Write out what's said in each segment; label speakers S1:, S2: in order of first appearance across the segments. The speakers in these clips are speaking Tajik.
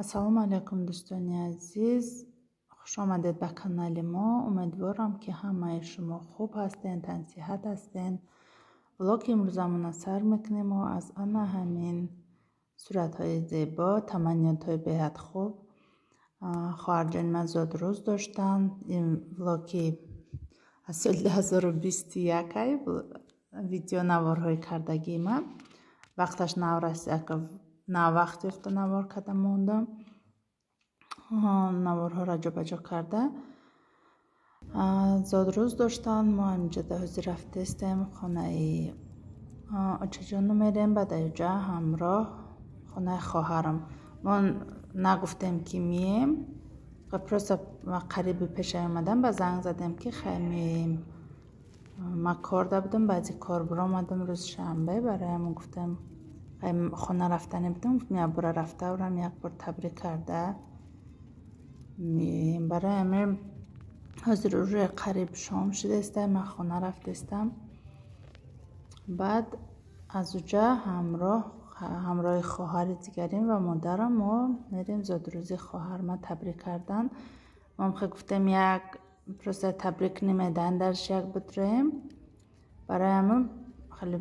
S1: Ассалому алайкум, дӯстони азиз, хуш омадед ба канали мо. Умедворам, ки ҳамаи шумо хуб ҳастед, тансиҳат ҳастед. Влоги имрӯзамона сар мекунем мо аз ана ҳамин суратҳои зебо, таманниётҳои беҳад хуб. Хоҳарҷони ман зодрӯз доштанд. Ин влоги аз соли 2021 видео наворҳои кардагии ман. Вақташ наввақт ёфта навор карда мондам. Наворҳоро ҷобаҷо карда. Зодрӯз доштанд. Мо ҳаминҷо ҳозир рафтаистем хонаи очаҷону мерем, баъд аюҷа ҳамроҳ хонаи хоҳарам. Мо нагуфтем, ки мием, просто қариби пешай омадам, ба занг задем, ки хай мием. Ман кор да будам, баъди кор биромадам рӯзи шанбе, барои ҳамон гуфтем хона рафтанӣ будам, гуфтам як бора рафта урам, як бор табрик карда мием. Барои ҳамин ҳозир уже қариб шом шудаиста, ман хона рафтаистам. Баъд аз уҷа ҳамроҳи хоҳари дигарим ва модарам мо мерем зодрӯзи хоҳарма табрик кардан. Мо хел гуфтем, як просто табрик кунем, дарш як бидроем. Барои ҳамин хеле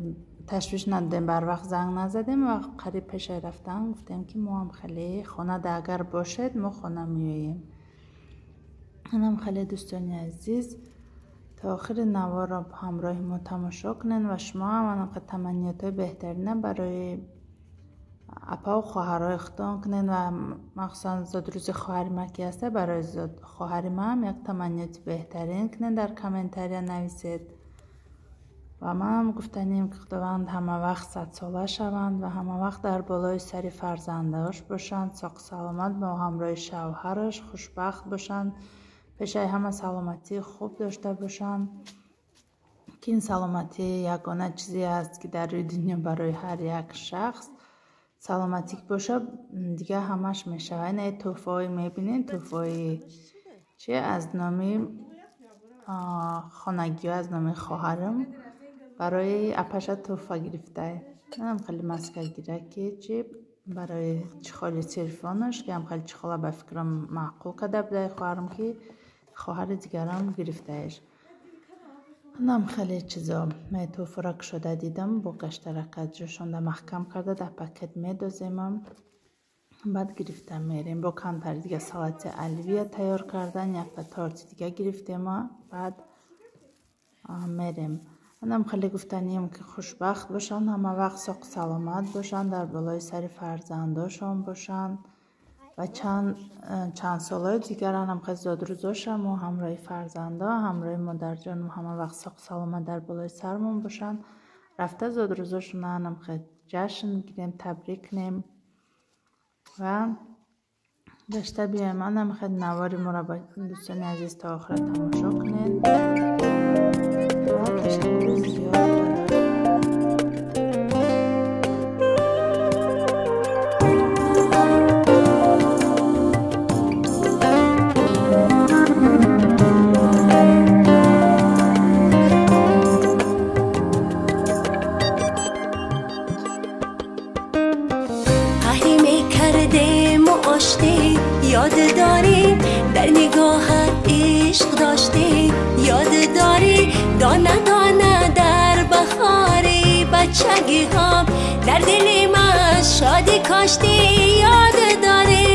S1: ташвиш надодем, барвақт занг назадем ва қариб пешай рафтан гуфтем, ки мо ҳам хеле хонада агар бошед, мо хона меоем. Анам хеле, дӯстони азиз, то охири наворро ҳамроҳи мо тамошо кунед ва шумо ҳам анақа таманниётҳои беҳтарина барои апаву хоҳарҳои худтон кунед ва махсусан зодрӯзи хоҳари ман ки ҳаста, барои хоҳари ман як таманниёти беҳтарин кунед, дар комментария нависед. Ва манам гуфтанем, ки Худованд ҳама вақт садсола шаванд ва ҳама вақт дар болои сари фарзандош бошанд, соқу саломат бо ҳамроҳи шавҳараш хушбахт бошанд, пешаи ҳама саломатии хуб дошта бошанд, ки ин саломатӣ ягона чизе аст, ки дар рӯи дунё барои ҳар як шахс саломатӣ бошад, дигар ҳамаш мешавад. Ина тӯҳфаҳое мебинед, тӯҳфаҳои чи аз номи хонагиҳо, аз номи хоҳарам барои апаша тӯҳфа гирифта. Манам хеле маскагира, ки чи барои чехоли телефонаш, ки ҳам хеле чехола ба фикрам маъқул карда будаи хоҳарам, ки хоҳари дигарам гирифтаеш. Анам хеле чизо ман тӯҳфаро кушода дидам, бо гаштарака ҷӯшонда маҳкам карда дар пакет медоземам, баъд гирифта мерем. Бо камтари дига салати оливье тайёр кардан, якта торти дига гирифтема, баъд мерем. Анам хеле гуфтанием, ки хушбахт бошанд, ҳама вақт соқу саломат бошанд, дар болои сари фарзандошон бошанд ва чанд солҳои дигар анам хеле зодрӯзошам мо ҳамроҳи фарзандо, ҳамроҳи модарҷонам ҳама вақт соқу саломат дар болои сармон бошанд. Рафта зодрӯзошона анам хеле ҷашн гирем, табрик кунем ва гашта биёем. Анам хеле навори моро, дӯстони азиз, то охира тамошо кунед ва ташаккури зиёд барои
S2: یاد داری در نگاهت عشق داشتی، یاد داری دانه دانه در بهاری بچگی هم در دل من شادی کاشتی، یاد داری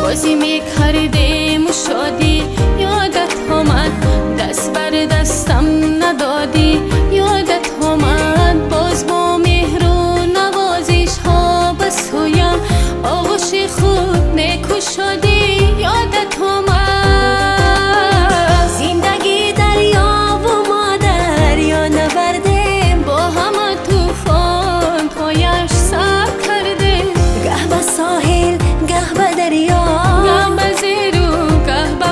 S3: بازی میکردیم و شادی یادت آمد، دست بر دستم ندادی یادت آمد، باز با مهر و نوازش ها بسویم آغوش خود میکشادی یادت آمد.
S2: زندگی دریا و ما دریا نبردیم،
S3: با همه طوفان هایش صبر کردیم،
S2: گه به ساحل گه به دریا،
S3: گه به زیر و گه به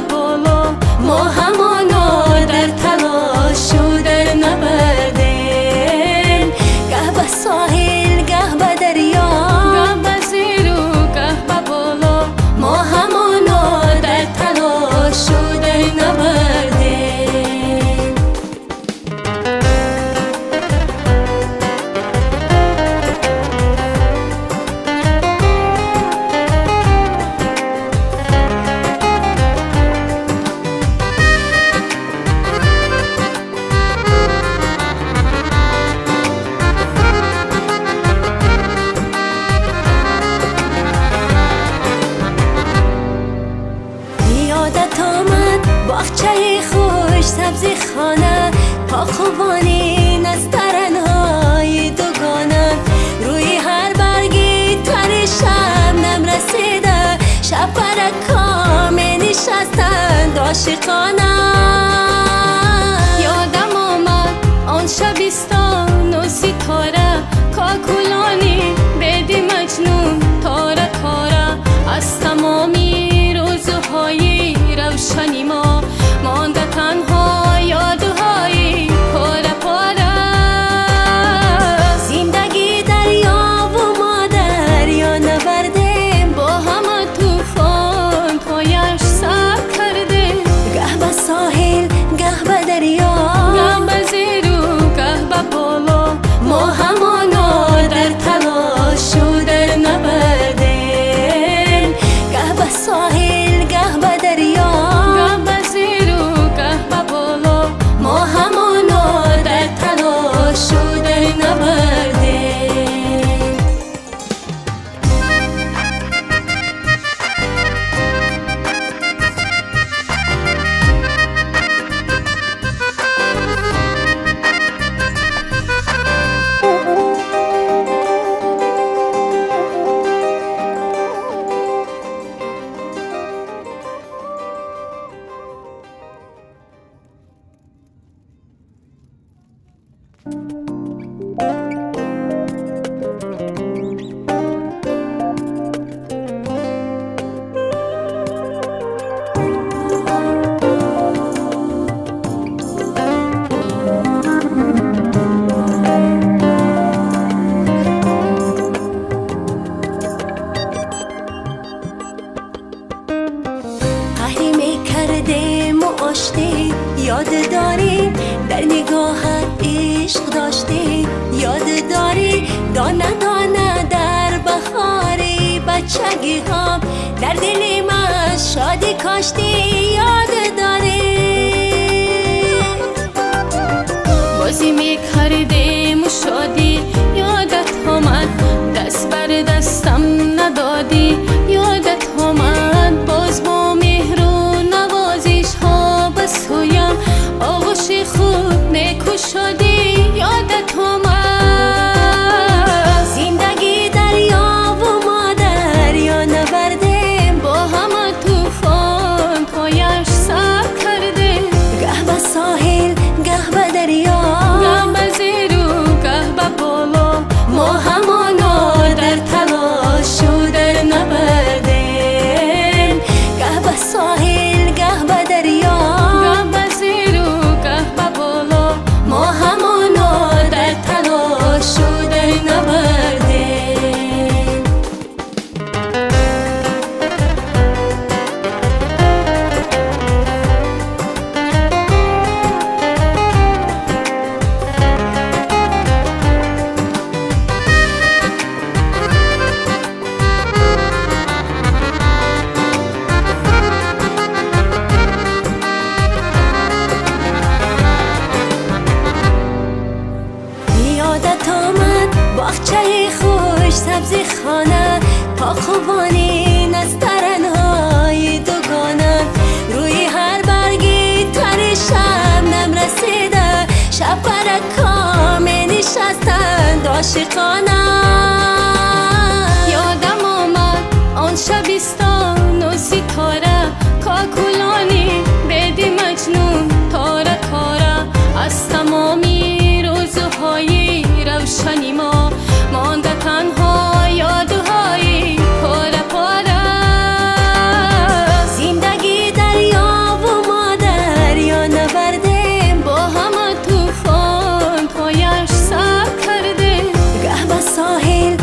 S2: عاشقانه.
S3: یادم آمد آن شبستان و ستاره، کاکلانی بید مجنون تاره تاره. از تمامی روزهای روشنی ما مانده تنها یادهای پاره پاره.
S2: زندگی دریا و ما دریا نبردیم،
S3: با همه طوفان هایش سر کردیم.
S2: گه به ساحل گه به دریا،
S3: گه به زیر و گه به بالا،
S2: ما همانا در تلاش و در نبردیم. گه به ساحل گه به دریا،
S3: گه به زیر و گه به بالا،
S2: ما همانا در تلاش و در نبردیم. یاد داری در نگاهت عشق داشتی، یاد داری دانه دانه در بهار بچگی ها در دل من شادی کاشتی، یاد داری
S3: بازی میکردیم و شادی، یادت آمد دست بر دستم ندادی، یادت آمد باز با مهر و نوازش ها بسویم آغوش خود میکشادی، یادت آمد.
S2: زندگی دریا و ما دریا نبردیم،
S3: با همه طوفان هایش سر کردیم.
S2: گه به ساحل گه به دریا،
S3: گه به زیر و گه به بالا،
S2: ما همانا در تلاش و در نبردیم. گه به ساحل گه به دریا،
S3: گه به زیر و گه به بالا،
S2: ما همانا در تلاش و در نبردیم. یادت آمد باغچه خوش سبز خانه، تا خوبانی نسترنهای دوگانه، روی هر برگی تر شبنم رسیده، شب برکا می نشستند عاشقانه.
S3: یادم آمد آن شبستان و ستاره، کاکلانی بید مجنون تاره تاره. از تمامی روزهای روشنی ما مانده تنها یادهای پاره پاره.
S2: زندگی دریا و ما دریا نبردیم،
S3: با همه طوفان هایش سر کردیم.
S2: گه به ساحل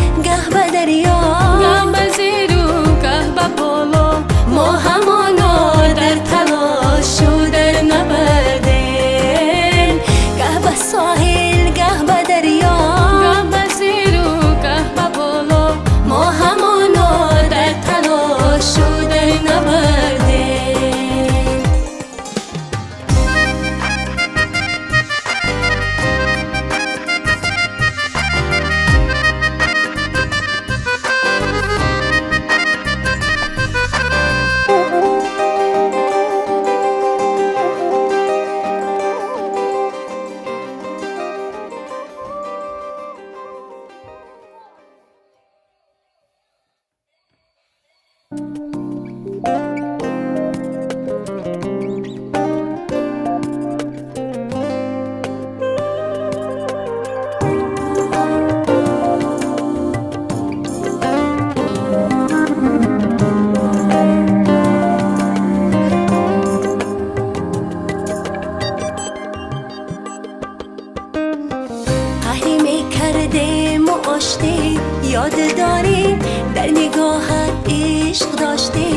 S2: дар нигоҳат ишқ доштӣ,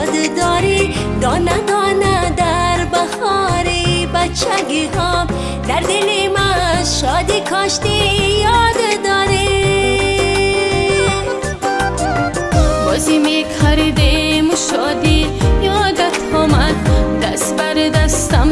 S2: ёд дорӣ дона дона дар баҳори бачагиҳом дар дили ман шодӣ коштӣ, ёд дорӣ.
S3: Бозӣ мекардему шодӣ ёдат омад, даст бар дастам